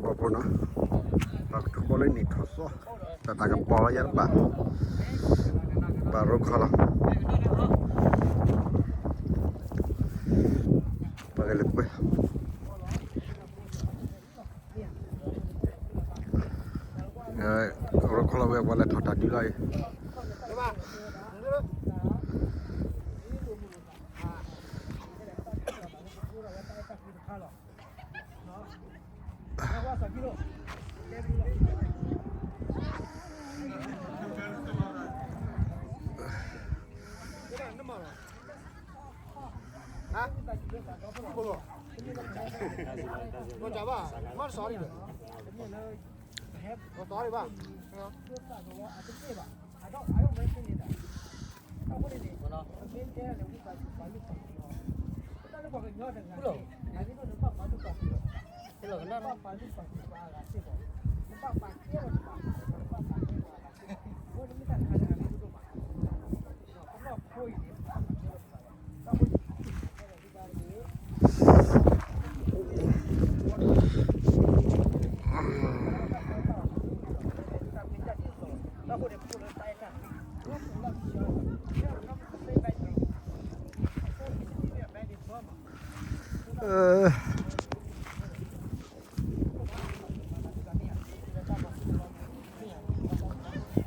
ပှၤဖိနီၤ, ပှၤကထူဘီလၢနံၣ်ထီၣ်သီ, တၢ်တၢ်ကပီၤလီၤယၤတဘၣ်, ပှၤရိခီလီၤ, ပှၤကလဲၤကွဲ ရိခီလီၤဝဲ ပှၤလဲၤထီၣ်တၢ်ဒုလီၤအံၤ. ဟဲဆါအီၤဒီးလီၤ, ပကမၤဝဲနံၣ်ထီၣ်သီမး, နံၣ်ထီၣ်သီထူဘီ, ပှ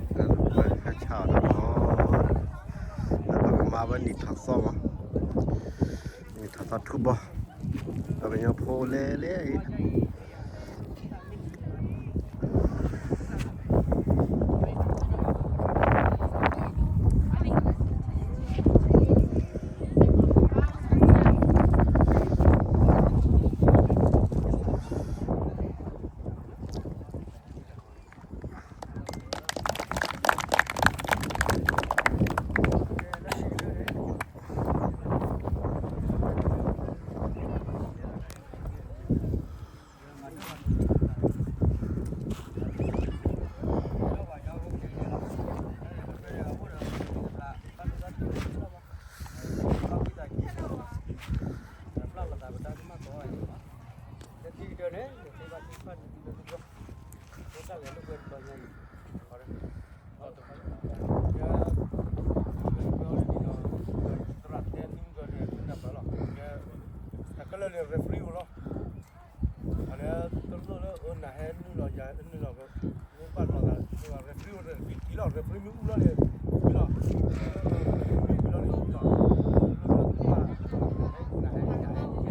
ၤကညီဖိလဲၤလဲၤအံၤ. တၢ်ကလၢာ်န့ၣ် referee အိၣ်လီၤ, အန့ၣ်တလိၣ်လၢအနၢ်ဟဲနုာ်လီၤယၤနုာ်လီၤ, မ့ၢ်ဘၣ်လီၤသး referee အိၣ်တက့ၢ်လီၤ, referee မ့ၢ်အူလီၤန့ၣ် လီၤ, referee လီၤန့ၣ်လီၤ, တလိၣ်လၢအနၢ်ဟဲယၤဟဲ, ဒီးတခီန့ၣ်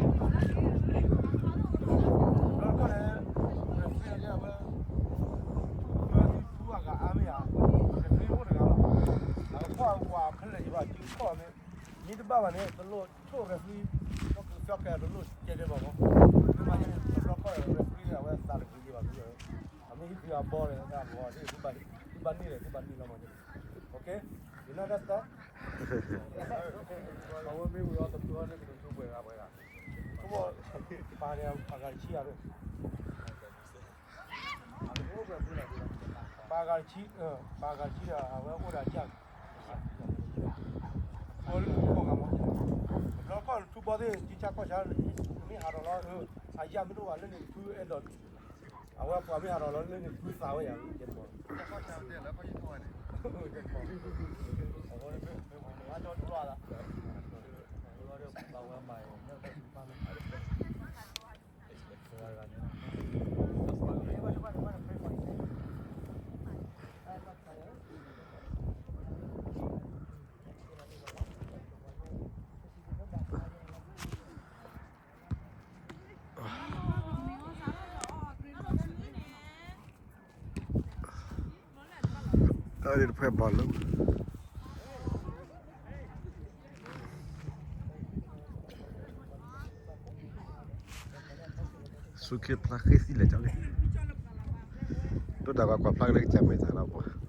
referee န့ၣ်အဝဲ မၢသုထူအဂၤအါမ့ၢ်ဧါ, referee အိၣ်တဂၤလီၤ, အကကွၢ်ဝဲဖဲလဲၣ်ယဘၣ်စုခီၣ်မ့ၢ် မ့ၢ်တဘၣ်ဘၣ်န့ၣ် တလိၣ်ထိၣ် referee ကသီကဲ တလိၣ်ကဲဒဲးဘၣ်မး, မ့ၢ်မ့ၢ်န့ၣ် တဘျီခီၣ် referee န့ၣ် အဝဲသးတဂ့ၤဒံးဘၣ်, အမ့ၢ်ဟံးသုအဘီန့ၣ် သးဘီန့ၣ် သုဘၣ်န့ၢ်လဲၣ် သုဘၣ်န့ၢ်လီၤမး, okay, you know that stuff, အဝဲမ့ၢ်ဝံၤအီၤတဖုအီၤန့ၣ် ကဒိးဆိပှဲၤဂၤပှဲၤဂၤ, ခီမီ ပာ်န့ၣ် ပာ်ဂၤတဆံဂၤဒိၣ် ပာ်ဂၤတဆံ, ပာ်ဂၤတဆံဒီး အဝဲအိၣ်ဒီးအကၢ်, အလၢထူကီၢ်ဂၤမး, ဘျီခီၣ်ထူဘီသ့ၣ် ကံဆါကီၢ်ဆါ, မ့ၢ်ဟးထီၣ်လီၤ, အယၢ်မ့ၢ်တအိၣ်ဘၣ်လၢန့ၣ် ဖုအဲၣ်ဒိး, အဝဲပှၤမ့ၢ်ဟးထီၣ်လီၤလၢန့ၣ် ဖုသးဝဲယၤ, အဝဲပှၤမ့ၢ်ဟးထီၣ်လီၤလၢန့ၣ် ဖုသးဝဲယၤ, တဖဲဘီလၢ ဆူခ့ဖျါဃ့သံလဲၣ်ကၠီလံ, ဒိၣ်တၢ်ကွၢ်ကွၢ်ဖျါကလၢကစၢ်မဲာ်သၣ်လီၤပှၤ